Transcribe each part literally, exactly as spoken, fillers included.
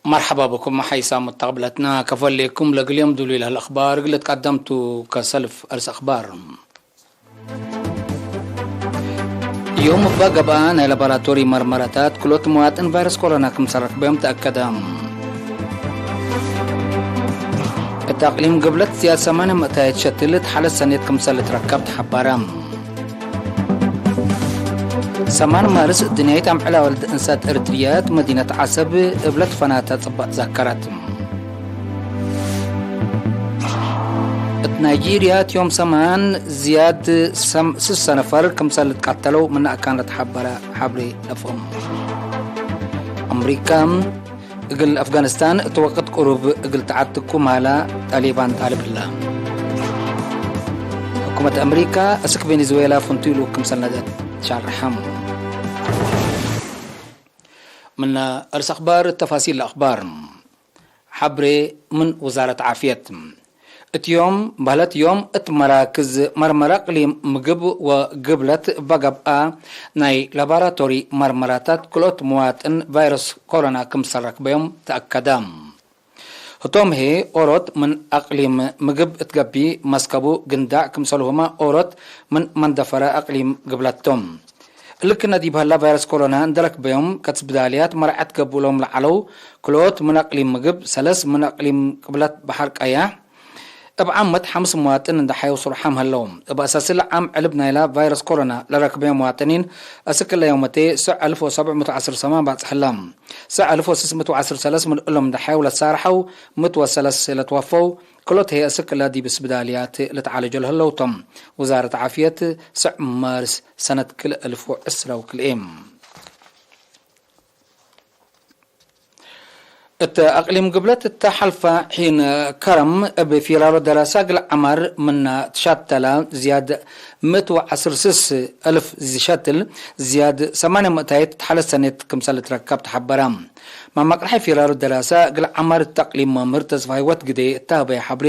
መርሐባ ብኩም ሐይሳም ሙተቅብለትና፣ ከፈሌኩም ለእግል ዮም ዱሉይ ለህለ አኽባር እግል ትቀደምቱ ከሰልፍ እርስ አኽባር። ዮም እበ ገብአ፣ ናይ ላቦራቶሪ መርመረታት ክሎት መዋጥን ቫይረስ ኮሮና ክምሰል ረክበዮም ተአከደ። እት አቅሊም ግብለት ዝያድ ሰማንያ ምእታየት ሸትል እት ሐለት ሰኔት ክምሰል ልትረከብ ተሐበረ። ሰማን ማርስ፣ ድንያይት አምዕል አወልድ እንሳት ኤረትርያት መዲነት ዐሰብ እብ ለትፈናተ ጽብጥ ዘከረት። እት ናይጄርያ፣ እት ዮም ሰማን ዝያድ ሰም-፣ ስሰ ነፈር ክምሰል ልትቀተለው ምነ አካን ለተሐበረ ሐብሬ ለፍም። አምሪካ፣ እግል አፍጋኒስታን እት ወቅት ቅሩብ እግል ተዐትኩ ማላ ጣሊባን ጣልብ ህላ። ሕኩመት አምሪካ፣ አስክ ቬኔዙዌላ ፍንቱይ ልኡክ ክምሰል ነድአት ሻርሐም። ምነ አርስ አኽባር፣ ተፋሲል ለአኽባር። ሐብሬ ምን ውዛረት ዓፍየት። እት ዮም በህለት ዮም እት መራክዝ መርመረ እቅሊም ምግብ ወግብለት እበ ገብአ፣ ናይ ላቦራቶሪ መርመራታት ክልኦት መዋጥን ቫይረስ ኮሮና ክምሰል ረክበዮም ተአከደ። ህቶም ህዬ ኦሮት ምን አቅሊም ምግብ እት ገብእ መስከቡ ግንዳዕ ክምሰልሁመ ኦሮት ምን መንደፈረ አቅሊም ግብለት ቶም። እሊ ክእነ ዲብ ሀላ ቫይረስ ኮሮና እንዴ ረክበዮም ከትስብዳልያት መርዐት ገብእሎም ለዐለው ክልኦት ምን አቅሊም ምግብ፣ ሰለስ ምን አቅሊም ቅብለት በሐር ቀያሕ፣ እብ ዓመት ሐምስ መዋጥን እንዴ ሐየው ሱርሓም ሀለው። እብ አሳስለ ዓም ዕልብ ናይላ ቫይረስ ኮሮና ለረክበዮም መዋጥኒን፣ አስክ እለ ዮመቴ ሰዕ አልፍ ወሰብዕ ምእት ወዐስር ሰማን ባጽሕ ህላ። ሰዕ አልፍ ወስስ ምእት ወዐስር ሰለስ ምን እሎም እንዴ ሐየው ለትሳርሐው፣ ምእት ወሰለስ ለትወፈው፣ ክሎት ህዬ አስክ እለ ዲብ ስብዳልያት ልትዓለጆ ለህለው ቶም። ውዛረት ዓፍየት፣ ሰዕ ማርስ ሰነት ክልኤ አልፍ ወዕስራ ወክልኤ። እት አቅሊም ግብለት እተ ሐልፈ ሒን ከረም እብ ፊራሮ ደራሳ እግል ዐማር ምና ትሻተላ ዝያድ ምእት ወዐስር ስስ አልፍ ሸትል ዝያድ ሰማንያ ምእታይት እት ሐለት ሰኔት ክምሰል ልትረከብ ተሐበረ። መመቅርሐይ ፊራሩ ደራሰ እግል ዐማር እት አቅሊም መምህር ተስፋ ህይወት ግዴ እተ ሀበየ ሐብሬ፣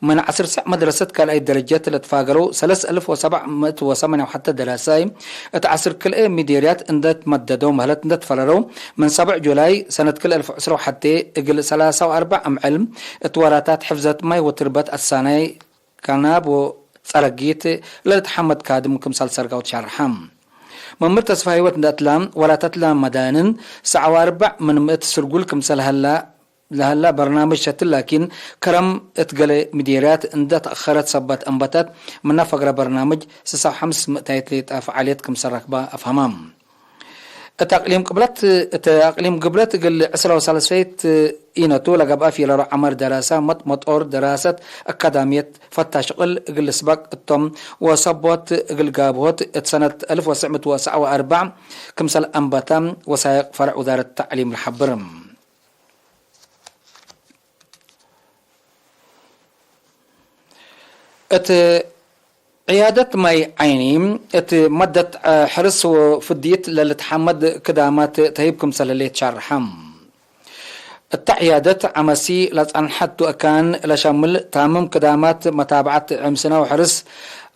ምን ዐስር ሰዕ መድረሰት ካልኣይ ደረጀት ለትፋገረው ሰለስ አልፍ ወሰብዕ ምእት ወሰማንያ ወሐተ ደራሳይ እት ዐስር ክልኤ ሚዴርያት እንዴ ትመደደው መህለት እንዴ ትፈረረው፣ ምን ሰብዕ ጁላይ ሰነት ክልኤ አልፍ ወዕስራ ወሐቴ እግል ሰላሳ ወአርበዕ አምዕል እት ወራታት ሕፍዘት ማይ ወትርበት አሳናይ ከናብ ወጸረጊት ለልትሐመድ ካድም ክምሰል ሰርጋው ትሸርሐ። መምህር ተስፋ ህይወት እንደ እትላ ወራታትላ መዳንን ሰዓ ወአርበዕ ምን ምእት ስርጉል ክምሰል ሀላ ለሀላ በርናምጅ ሸትል ላኪን፣ ከረም እት ገሌ ምዴርያት እንደ ተአኸረት ሰበት አንበተት፣ ምነ ፈግረ በርናምጅ ስሳ ወሐምስ ምእታይት ሌጠ ፈዓልየት ክምሰል ረክበ አፍሀመ። እት አቅሊም ቅብለት፣ እት አቅሊም ግብለት እግል ዕስራ ወሳልሰይት ኢነቱ ለገብአ ፊለሮ ዐመር ደራሰ መጥ-፣ መጦር ደራሰት አካዳምየት ፈታ ሽቅል እግል ልስበቅ እቶም ወሰቦት እግል ጋብሆት እት ሰነት አልፍ ወትስዕ ምእት ወሰዓ ወአርበዕ ክምሰል አንበተ ወሳይቅ ፈረዕ ውዛረት ተዕሊም ለሐብር። እት ዕያደት ማይ ዓይኒ፣ እት መደት ሕርስ ወፍድይት ለልትሐመድ ክዳማት ተህይብ ክምሰል ህሌት ሻርሐ። እተ ዕያደት ዐመሲ ለጸንሐት ቱ አካን ለሸምል ታምም ክዳማት መታብዐት ዕምስነ ወሕርስ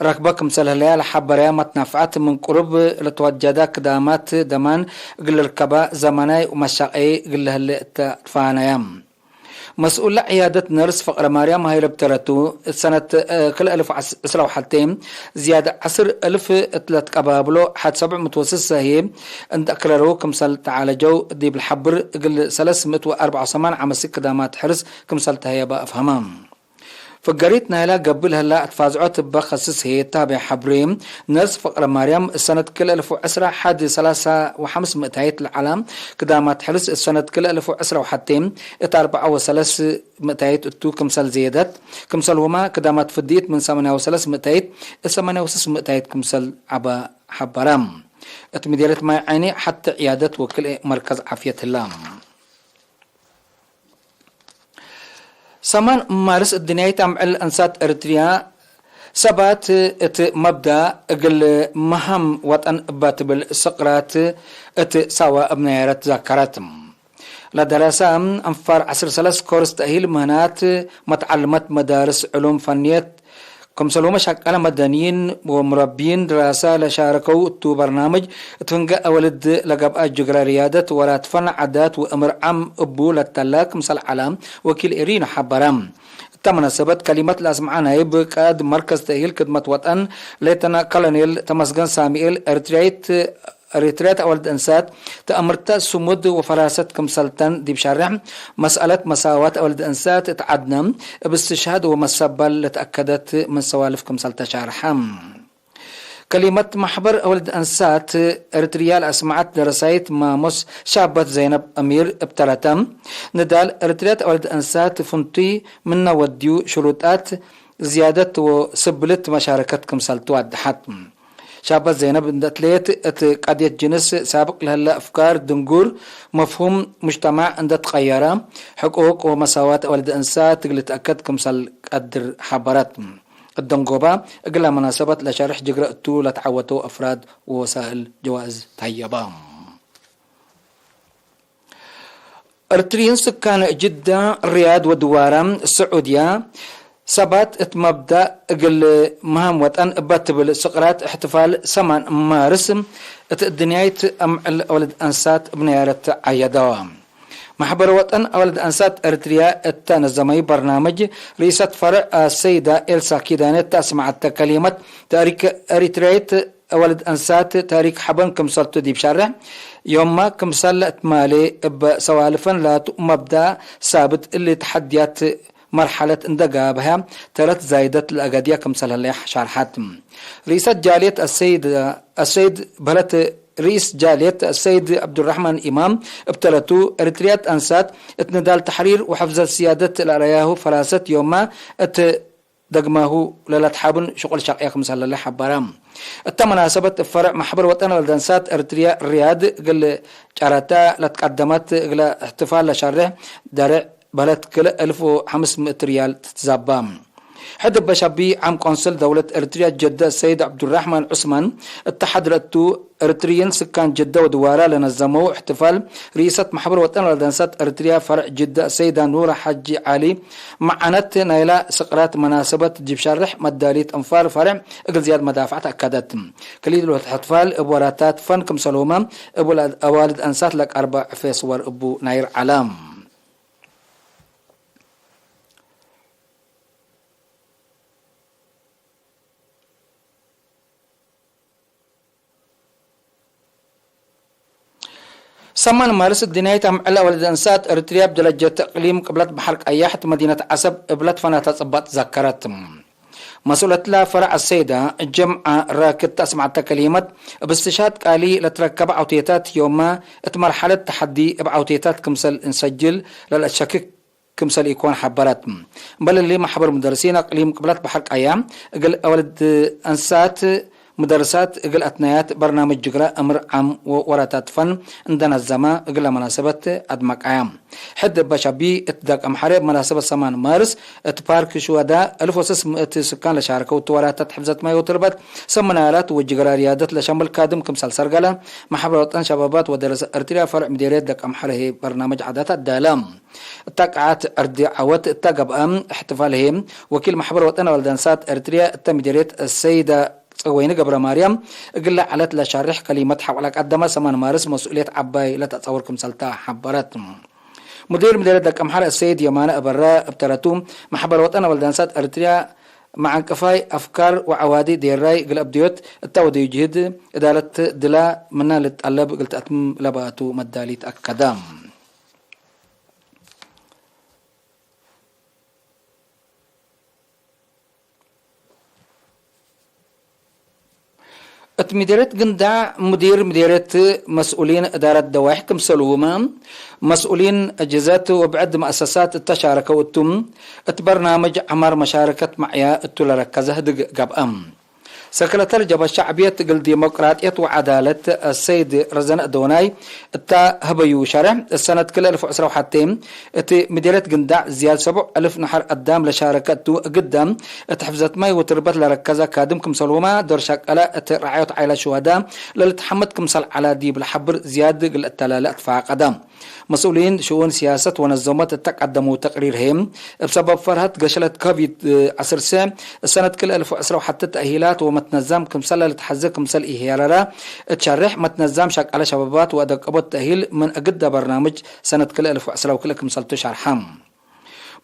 ረክበ ክምሰል ህለያ ለሐበረያ መትናፍዐት፣ ምን ቅሩብ ለትወጀደ ክዳማት ደማን እግል ልርከበ ዘመናይ ወመሻቀዪ እግል ለህሌ እተ ትፋነያ። መስኡለ ዕያደት ነርስ ፍቅረ ማርያም ሀይለ ብተረቱ፣ እት ሰነት፣ እ፣ ክልኤ አልፍ ወዕስራ ወሐቴ፣ ዝያድ ዐስር አልፍ እት ለትቀባብሎ ሐድ ሰብዕ ምእት ወስሰ ህዬ እንዴ አክረረው ክምሰል ተዓለጀው ዲብ ለሐብር፣ እግል ሰለስ ምእት ወአርበዕ ወሰማን ዐመሲ ክዳማት ሕርስ ክምሰል ተህየበ አፍሀመ። ፍገሪት ናይላ ገብእ ለህላ አትፋዝዖት እበ ከስስ ህዬ እተ ሀበየ ሐብሬ፣ ነርስ ፍቅረ ማርያም፣ እት ሰነት ክልኤ አልፍ ወዕስራ ሐድ ሰላሳ ወሐምስ ምእታይት ለዐላ ክዳማት ሕርስ፣ እት ሰነት ክልኤ አልፍ ወዕስራ ወሐቴ እት አርበዓ ወሰለስ ምእታይት እቱ ክምሰል ዜደት፣ ክምሰልሁመ ክዳማት ፍድይት ምን ሰማንያ ወሰለስ ምእታይት እት ሰማንያ ወስስ ምእታይት ክምሰል ዐበ ሐበረ። እት ምዴርየት ማይ ዓይኒ ሐቴ ዕያደት ወክልኤ መርከዝ ዓፍየት ህላ። ሰማን ማርስ እድንያይት አምዕል አንሳት ኤረትርያ ሰባት እት መብዳ እግል መሃም ወጠን እባ ትብል ስቅራት እት ሳዋ እብ ነያረት ዛከረት። ለደረሰ አንፋር ዐስር ሰለስ ኮርስ ተእሂል ምህናት መትዓልመት መዳርስ ዕሉም ፈንየት ክምሰልሁመ ሸቀለ መደንይን ወሙረብይን ድራሰ ለሻረከው እቱ በርናምጅ፣ እት ፍንገ አወልድ ለገብአ ጅግረ ርያደት ወራት ፈን ዓዳት ወእምር ዓም እቡ ለተላ ክምሰል ዐለ ወኪል ኤሪኖ ሐበረ። እተ መናሰበት ከሊመት ለአስምዐ ናይብ ቃእድ መርከዝ ተእሂል ክድመት ወጠን ሌተና ኮሎኔል ተመስገን ሳሙኤል፣ ኤርትርያይት ኤሪትርያት አወልድ እንሳት ተአምርተ ስሙድ ወፈራሰት ክምሰልተን ዲብ ሸርሕ፣ መስአለት መሳዋት አወልድ እንሳት እት ዐድነ እብ እስትሽሃድ ወመሰባል ለተአከደት ምን ሰዋልፍ ክምሰል ተሻርሐ። ከሊመት መሕበር አወልድ እንሳት ኤሪትርያ ለአስመዐት ደረሳይት ማሞስ ሻበት ዘይነብ አሚር እብ ተረተ፣ ንዳል ኤሪትርያት አወልድ እንሳት ፍንቱይ ምነ ወድዩ ሽሩጣት ዝያደት ወስብልት መሻረከት ክምሰል ትወደሐት። ሻበት ዘይነብ እንደ እትለየት፣ እት ቀድየት ጅንስ ሳብቅ ለህለ አፍካር ድንጉር፣ መፍሁም ሙጅተማዕ እንደ ትቀየረ፣ ሕቁቅ ወመሳዋት ወልድ እንሳት እግል ልትአከድ ክምሰል ቀድር ሐበረት። እት ደንጎባ፣ እግለ መናሰበት ለሸርሕ ጅግረ እቱ ለተዐወተው አፍራድ ወወሳእል ጀዋእዝ ተሀየበ። እርትርይን ስካን ጅዳ፣ ርያድ ወድዋራ ስዑድያ፣ ሰባት እት መብዳእ እግል መሃም ወጠን እበ ትብል ስቅራት እሕትፋል ሰማን ማርስ እት እድንያይት አምዕል አወልድ አንሳት እብ ነያረት ዐየደወ። መሕበር ወጠን አወልድ አንሳት እርትርያ እተ ነዘመዩ በርናምጅ፣ ርኢሰት ፈርዕ አሰይዳ ኤልሳ ኪዳነ እተ አስመዐተ ከሊመት፣ ታሪክ እሪትርያይት አወልድ አንሳት ታሪክ ሐበን ክምሰልቱ ዲብ ሸርሕ፣ ዮማ ክምሰል ለእትማሌ እበ ሰዋልፈን ላቱ መብዳእ ሳብት እሊ ተሐድያት መርሐለት እንደ ጋብሀ ተረት ዛይደት ለአገድያ ክምሰል ህለ ሻርሐት። ርኢሰት ጃልየት አሰይድ፣ አሰይድ በህለት ርኢስ ጃልየት አሰይድ ዐብዱረሕማን ኢማም እብ ተረቱ፣ እሪትርያት አንሳት እት ንዳል ተሕሪር ወሐፍዘት ስያደት ለአለያሁ ፈራሰት ዮማ እት ደግማሁ ለለትሓብን ሽቁል ሸቅየ ክምሰል ለሐበረ። እተ መናሰበት እብ ፈርዕ መሕበር ወጠን ወልደንሳት እርትርየ ርያድ እግል ጨረተ ለትቀደመት እግለ እሕትፋል ለሸርሕ ደርዕ በህለት ክልእ እልፍ ወሐምስ ምእት ርያል ትትዛባ። ሕድ እበ ሸቢ ዓም ቆንስል ደውለት እርትርየ ጅደ ሰይድ ዐብዱራሕማን ዑስማን እተ ሐድረ እቱ፣ እርትርይን ስካን ጅደ ወድዋራ ለነዘመው እሕትፋል፣ ርኢሰት መሕበር ወጠን ወልደንሳት እርትርየ ፈርዕ ጅደ ሰይዳ ኑረ ሐጂ ዐሊ፣ መዓነት ናይላ ስቅራት መናሰበት ዲብ ሸርሕ መዳሊት እንፋር ፈርዕ እግል ዝያድ መዳፍዐት አከደት። ክል እሉ እሕትፋል እብ ወራታት ፈን ክምሰልሁመ እብ አዋልድ አንሳት ለቀርበ ዕፌ ስወር እቡ ናይር ዐለ። ሰማን ማርስ፣ እድንያይት አምዕል አወልድ እንሳት እርትርያ እብ ደረጀት እቅሊም ቅብለት በሐር ቀያሕ እት መዲነት ዐሰብ እብ ለትፈናተ ጽባጥ ዘከረት። መስኡለትላ ፈረዕ አሰይዳ ጀምዓ ራክድ ተአስመዐተ ከሊመት፣ እብ እስትሽሃድ ቃሊ ለትረከበ ዐውቴታት ዮማ እት መርሐለት ተሐዲ እብ ዐውቴታት ክምሰል እንሰጅል ለለአሸክክ ክምሰል ኢኮን ሐበረት። እምበል እሊ፣ መሕበር ሙደርሲን አቅሊም ቅብለት በሐር ቀያሕ እግል አወልድ አንሳት ሙደርሳት እግል አትናያት በርናምጅ ጅግረ እምር ዓም ወወራታት ፈን እንደ ነዘመ እግለ መናሰበት አድመቀየ። ሕድ እበ ሸቢ እት ደቅ አምሐረ እብ መናሰበት ሰማን ማርስ እት ፓርክ ሹሀዳ እልፍ ወስስ ምእት ስካን ለሻርከው እቱ ወራታት ሕፍዘት ማይ ወትርበት ሰምናያላት ወጅግረ ርያደት ለሸምል ካድም ክምሰል ሰርገለ፣ መሕበር ወጠን ሸባባት ወደረሰ እርትርያ ፈርዕ ምዴርየት ደቅ አምሐረ ህይ በርናምጅ ዓዳት አዳለ። እተ ቀዓት ዕርዲ ዐወት እተ ገብአ እሕትፋል ህይ፣ ወኪል መሕበር ወጠን አወልድ አንሳት እርትርያ እተ ምዴርየት አሰይደ ጽወይኒ ገብረማርያም እግለ ዐለት ለሻርሕ ከሊመት ሐቆ ለቀደመ ሰማን ማርስ መስኡልየት ዐባይ ለተአጸውር ክምሰልተ ሐበረት። ሙዲር ምዴርየት ደቅ አምሐረ አሰይድ የማነ አበራ እብ ተረቱ፣ መሕበር ወጠን አወልድ አንሳት እርትርያ መዓንቅፋይ አፍካር ወዐዋዲ ዴራይ እግል አብድዮት እተ ወደዩ ጅህድ እዳለት ድላ ምና ልትጠለብ እግል ተአትምም ለበአቱ መዳሊት አከደ። እት ምዴርየት ግንዳዕ ሙዲር ምዴርየት መስኡሊን እዳረት ደዋይሕ ክምሰልሁመ መስኡሊን አጅህዘት ወብዕድ መአሰሳት እተ ሻረከው እቱ፣ እት በርናምጅ ዐማር መሻረከት መዕያ እቱ ለረከዘ ህድግ ገብአ። ሰክረተር ጀብሀት ሸዕብየት እግል ዲሞቅራጥየት ወዐዳለት አሰይድ ረዘነ ዶናይ እታ ሀበዩ ሸርሕ፣ እሰነት ክልኤ እልፍ ወዕስራ ወሐቴ እት ምዴርየት ግንዳዕ ዝያድ ሰቡዕ እልፍ ነሐር አዳም ለሻረከ እቱ፣ እግዳም እት ሕፍዘት ማይ ወትርበት ለረከዘ ካድም ክምሰልሁመ፣ ዶር ሸቀለ እት ረዓዮት ዓይላት ሹሀዳ ለልትሐመድ ክምሰል ዐለ ዲብ ለሐብር ዝያድ እግል እተላለ አትፋቀደ። መስኡሊን ሽኡን ሲያሰት ወነዘመት እተ ቀደመው ተቅሪር ህዬ፣ እብ ሰበብ ፈርሀት ገሸለት ኮቪድ ዐስር ሰነት ክልኤ እልፍ ወዕስራ ወሐቴ ተእሂላት ወመትነዛም ክምሰል ለልትሐዜ ክምሰል ኢሄረረ እት ሸሬሕ፣ መትነዛም ሸቃለ ሸባባት ወአደቀቦት ተእሂል ምን እግደ በርናምጅ ሰነት ክልኤ እልፍ ወዕስራ ወክልኤ ክምሰልቱ ሸርሐ።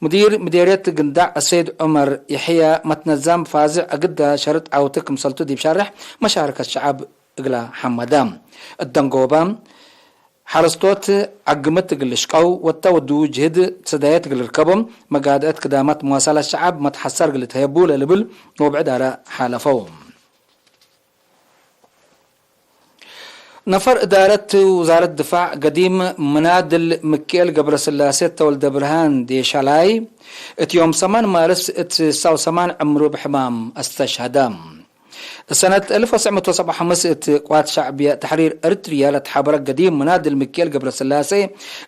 ሙዲር ምዴርየት ግንዳዕ አሰይድ ዑመር የሕየ፣ መትነዛም ፋዝዕ እግደ ሸርጥ ዐውቲ ክምሰልቱ ዲብ ሸሬሕ መሻረከት ሸዐብ እግለ ሐመደ። እት ደንጎበ፣ ሐረስቶት ዐግምት እግል ልሽቀው ወተ ወዱ ጅህድ ሰዳየት እግል ልርከቦም፣ መጋድዐት ክዳማት መዋሳላት ሸዐብ መትሐሰር እግል ልትሀየቡ ለልብል ወብዕድ አረ ሓለፈው። ነፈር እዳረት ውዛረት ድፋዕ ገዲም ምናድል ምክኤል ገብረስላሴ ተወልደብርሃን ዴሻላይ፣ እት ዮም ሰማን ማርስ እት ስሳ ወሰማን ዕምሩ ብሕማም አስተሽሀደ። ሰነት አልፍ ወትሰዕ ምእት ወሰብዓ ወሐምስ እት ቅዋት ሸዕብየ ተሕሪር ኤሪትርየ ለተሓበረ ገዲም ምናድል ሚካኤል ገብረስላሴ፣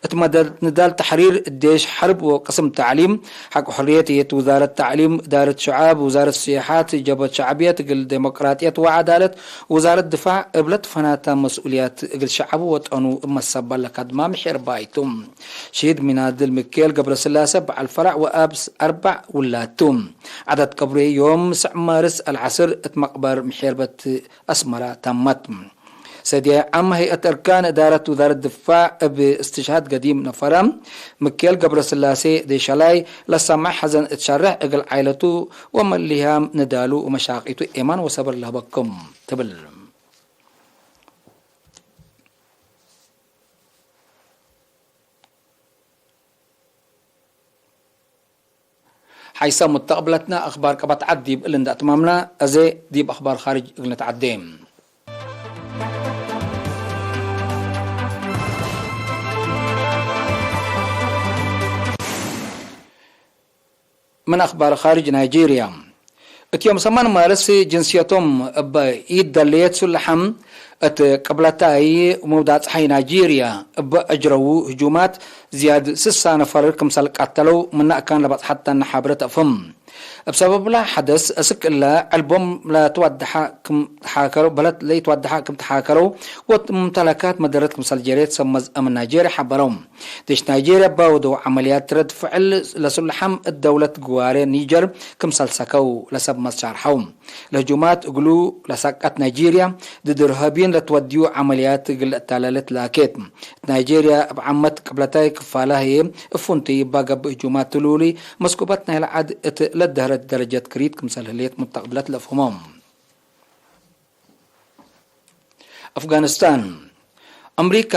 እት መደት ንዳል ተሕሪር ዴሽ ሐርብ ወቅስም ተዕሊም፣ ሐቅ ሕርየት እት ውዛረት ተዕሊም፣ እዳረት ሸዓብ፣ ውዛረት ሲያሐት፣ ጀብሀት ሸዕብየት እግል ዴሞቅራጥየት ወዐዳለት፣ ውዛረት ድፋዕ እብ ለትፈናተ መስኡልያት እግል ሸዐቡ ወጠኑ እብ መሰበል ለካድማም ሔርባይቱ። ሽሂድ ሚናድል ሚካኤል ገብረስላሴ በዐል ፈረዕ ወአብ አርበዕ ውላድ ቱ። ዐዳት ቀብሩ ዮም ሰዕ ማርስ አልዐስር እት መቅበር ምሔርበት አስመረ ተመት። ሰድያይ ዓም ሀይአት አርካን እዳረት ውዛረት ድፋዕ እብ እስትሽሃድ ገዲም ነፈረ፣ ሚካኤል ገብረስላሴ ዴሻላይ፣ ለሰመዕ ሐዘን እት ሸርሕ እግል ዓይለቱ ወመልህያም ንዳሉ ወመሻቂቱ ኤማን ወሰብር ለሀበኩም ትብል። ሐይሰ ሙተቅብለትነ አክባር ቀበት ዐድ ዲብ እሊ እንደ አትማምነ፣ አዜ ዲብ አክባር ካርጅ እግል ንትዐዴ። ምን አክባር ካርጅ ናይጄርያ። እት ዮም ሰማን ማርስ ጅንስየቶም እበ ኢደለየት ሱለሐም እት ቅብለታይ መውዳጽ ጸሓይ ናይጄርያ እበ አጅረዉ ህጁማት ዝያድ ስሳ ነፈር ክምሰል ቀተለው፣ ምነ አካን ለበጽሐት ተነ ሓብረት አፍህም። እብ ሰበብለ ሐደስ፣ እስክ እለ ዕልቦም ለትወደሐ ክም ተሓከረው፣ በለት ለኢትወደሐ ክም ተሓከረው፣ ወሙምተለካት መደረት ክምሰል ጀሬት ሰብ መዝ አምን ናይጄርያ ሐበረው። ዴሽ ናይጄርያ ባወደው ዐመልያት ረድ ፍዕል ለሱለሐም እት ደውለት ግዋሬ ኒጀር ክምሰል ሰከው ለሰብ መዝ ሻርሐው። ለህጁማት እግሉ ለሳቀት ናይጄርያ፣ ድድ እርሃቢን ለትወድዩ ዐመልያት እግል ለአታላለት ላኬት። እት ናይጄርያ እብ ዓመት ቅብለታይ ክፋላ ህዬ እብ ፍንቱይ እባ ገብእ ህጁማት ትሉሊ፣ መስኩበት ናይለ ዐድ እት ለደህረት ደረጀት ክሪት ክምሰል ህሌት ሙተቅብለት ለፍህሞ። አፍጋኒስታን። አምሪካ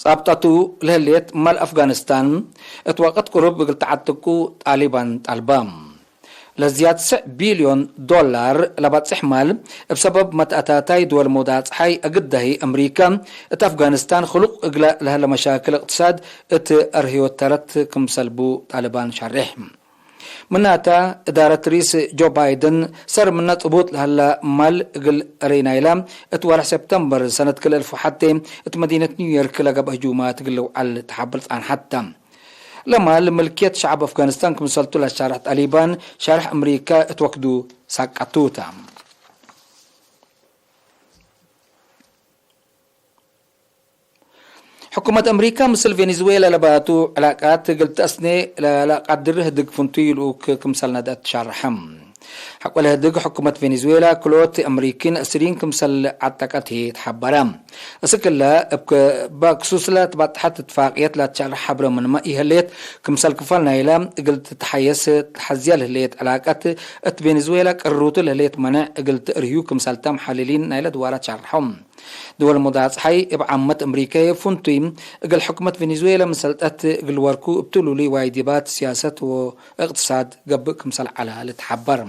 ጻብጠቱ ለህሌት ማል አፍጋኒስታን እት ወቅት ቅሩብ እግል ተዐትቁ ጣሊባን ጠልባ። ለዝያድ ስዕ ቢልዮን ዶላር ለበጽሕ ማል እብ ሰበብ መትአታታይ ድወል መውዳጽ ጸሓይ እግል ደህይ አምሪካ እት አፍጋኒስታን ክሉቅ እግለ ለህለ መሻክል እቅትሳድ እት አርህዮት ተረት ክምሰል ቡ ጣሊባን ሸሬሕ። ምናተ፣ እዳረት ርኢስ ጆ ባይደን ሰር ምነ ጥቡጥ ለሀለ ማል እግል ሬናይላ፣ እት ወርሕ ሴፕተምበር ሰነት ክልኤ እልፍ ወሐቴ እት መዲነት ኒውዮርክ ለገብአ ህጁማት እግል ልውዓል ተሓብል ጻንሐት ተ። ለማል ምልክየት ሸዐብ አፍጋኒስታን ክምሰልቱ ለሻርሕ ጣሊባን፣ ሻርሕ አምሪካ እት ወክዱ ሳቀቱ ተ። ሕኩመት አምሪካ ምስል ቬኔዙዌላ ለባቱ ዕላቃት እግል ተአስኔ ለለአቃድር ህድግ ፍንቱይ ልኡክ ክምሰል ነድአት ሸርሐ። ሐቆለ ህድግ ሕኩመት ቬኔዙዌላ ክልኦት አምሪኪን እስሪን ክምሰል ዐጠቀት ህዬ ተሐበረ። እስክለ እብ ክሱስ ለትበጠሐት እትፋቅየት ለትሸርሕ ሐብረ ምንመ ኢህሌት፣ ክምሰል ክፋል ናይለ እግል ትትሐየስ ተሐዝየ ለህሌት ዕላቀት እት ቬኔዙዌላ ቅርሩቱ ለህሌት መነዕ እግል ትእርህዩ ክምሰልተ መሐልሊን ናይለ ድዋራት ሸርሐው። ድወል ሙዳጽሓይ እብ ዓመት አምሪከየ ፍንቱይ እግል ሕኩመት ቬኔዙዌላ ምን ሰልጠት እግል ወርኩ እብ ትሉሉይ ዋይዲባት ሲያሰት ወእቅትሳድ ገብእ ክምሰል ዐለ ልትሐበር።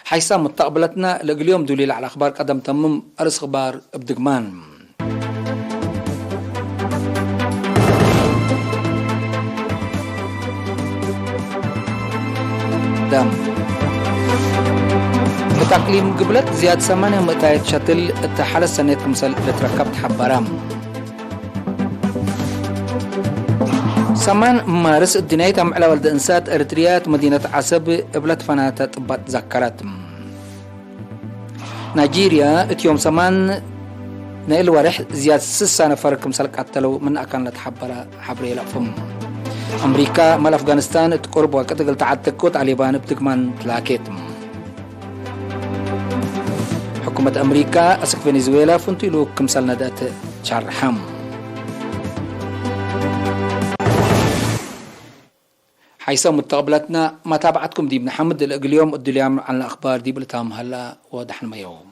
ሓይሳም ሙተቅብለትነ ለእግል ዮም ዱሊ ለዐለ አክባር ቀደም ተምም። አርእስ አክባር እብ ድግማን። ዳም። እት አቅሊም ግብለት ዝያድ ሰማንያ ምእታይት ሸትል እተ ሐለት ሰኔት ክምሰል ልትረከብ ተሐበረ። ሰማን ማርስ እድንያይት አምዕለ ወልደ እንሳት ኤረትርያት መዲነት ዐሰብ እብ ለትፈናተ ጥባጥ ዘከረት። ናይጄርያ እት ዮም ሰማን ናይ እሊ ወሬሕ ዝያድ ስሳ ነፈር ክምሰል ቀተለው ምን አካን ለተሐበረ ሐብሬ ለአፍም። አምሪካ፣ ማል አፍጋኒስታን እት ቁርብ ወቅት እግል ተዐትክ ወጣሊባን እብ ድግማን ትላኬት። ሕኩመት አምሪካ፣ አስክ ቬኔዙዌላ ፍንቱይ ልኡክ ክምሰል ነድአት ሸርሐም። ሐይሰ ሙተቅብለትና፣ መታብዐትኩም ዲብ ነሐምድ። ለእግል ዮም እዱልያም ዐልነ አክባር ዲብ ልታም ሀላ ወደሐን መዮም።